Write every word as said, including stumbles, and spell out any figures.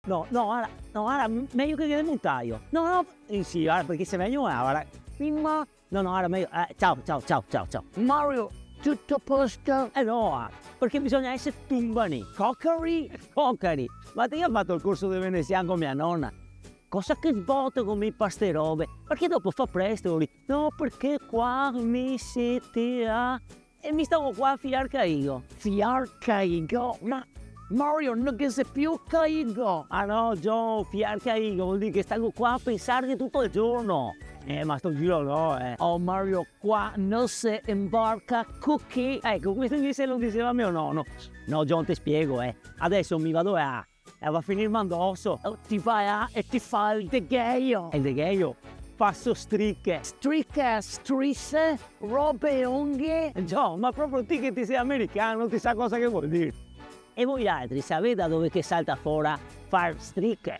No, no, ara, no, ara, m-, mejo che ghe ne montajo. No, no, eh, sì, ara, parché se vegno, eh, ara. Ma... No, no, ara, mejo, eh, ciao, ciao, ciao, ciao, ciao. Mario, tuto a posto? Eh no, ah, parché bisogna eser tumbani. Cocari? Cocari? Ma ti ga fato el corso de venesian co mia nona? Cosa che sboto co mi pa ste robe? Parché dopo fa presto, li. No, parché qua mi sete a... E mi stago qua a fiar caigo. Fiar caigo? Ma Mario, no ghe xe più caigo! Ah no, John, fiar caigo vol dir che stago qua a pensarghe tuto el giorno. Eh, ma sto giro no, eh. Oh, Mario, qua no se imbarca cusì. Eco, questo invese lo diseva mio nono. No, John, te spiego, eh. Adeso mi vado a... E va a finir mandoso. Oh, ti va là e ti fa el degheio. El degheio? Faso striche. Striche, strise, robe longhe. John, ma proprio ti che ti si american, no ti sa cosa che vol dir. E voialtri savè da dove che salta fora far striche?